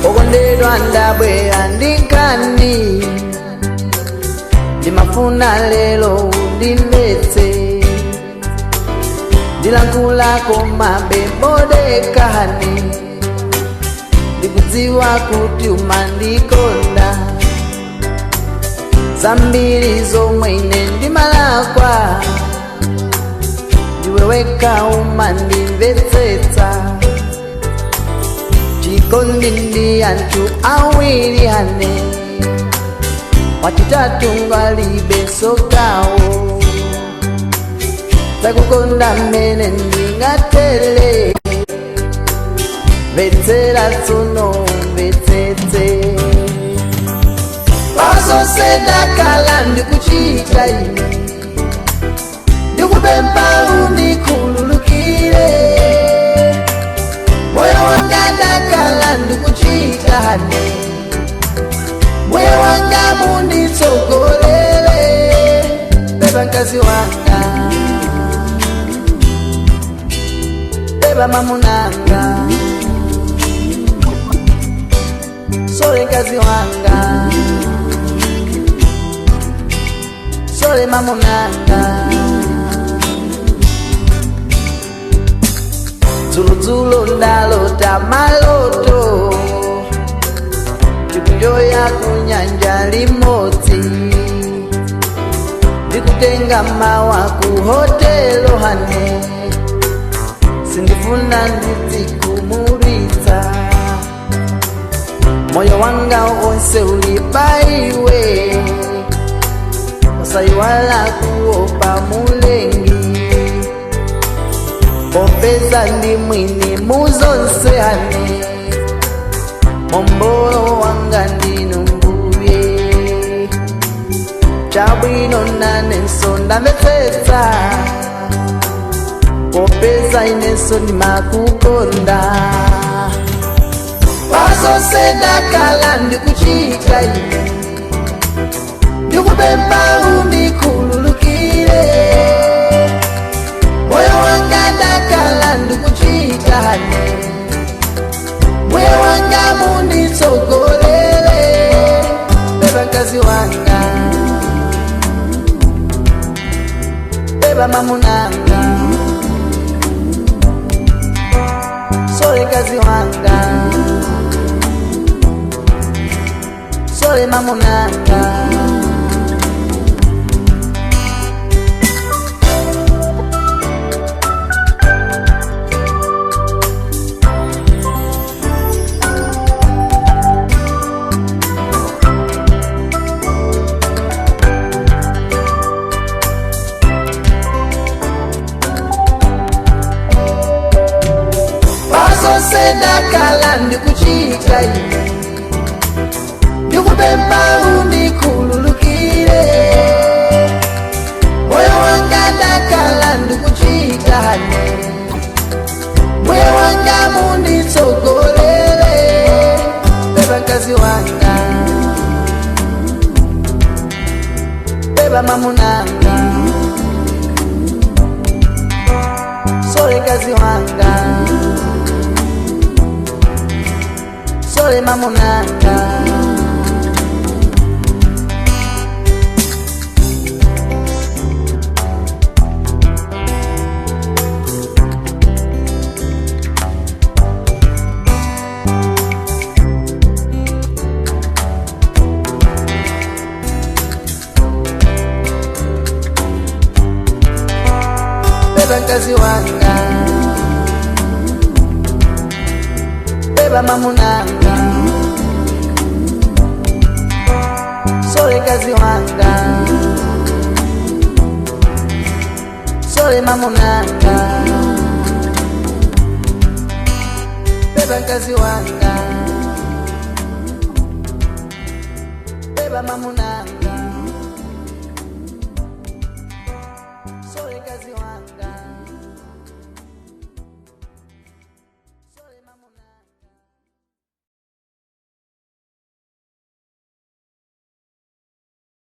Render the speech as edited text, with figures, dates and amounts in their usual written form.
Okondedwa, ndabwera ndi nkhani, ndimafuna lero undimvetse. Ndilankhulako mabembodekani, ndikudziwa kuti umandikonda. Zambiri zomwe ine ndimalakwa, ndiwe wekha umandimvetsetsa. Chikondi ndi anthu awiri, honey, wachitatu ngalibe sokawo. Takukonda mmene ndingatele, mvetsera tsono, mvetsetse. Pazonse ndakhala ndikuchita ine, ndikupempha undikhululukire. Moyo wanga ndakhala ndikuchita, honey, moyo wanga munditsogolere. Beba mkazi wanga, beba mamunanga, sorry mkazi wanga, sorry mamunanga. Dzulodzulo ndalota maloto, tikunjoya kunyanja limodzi, ndikutenga mawa ku hotelo, honey, sindifuna ndidzikumulitsa. Moyo wanga wonse uli pa iwe, usayiwala kuopa Mulengi, popeza ndi mwini muzonse, honey, mombolo wanga ndinu Mbuye. Chabwino, nanenso ndamvetsetsa, popeza inenso ndimakukonda. Pazonse ndakhala ndikuchita ine, ndikupempha undikhululukire. Moyo wanga ndakhala ndikuchita, honey, moyo wanga munditsogolere. Beba mkazi wanga, beba mamunanga, sorry mkazi wanga, sorry mamunanga. Pazonse ndakhala ndikuchita ine, ndikupempha undikhululukire. Moyo wanga ndakhala ndikuchita, honey, moyo wanga munditsogolere. Beba mkazi wanga, beba mamunanga, sorry mkazi wanga, sorry mamunanga. Beba mkazi wanga, beba mamunanga, sorry mkazi wanga, sorry mamunanga. Beba mkazi wanga, beba mamunanga, sorry mkazi wanga.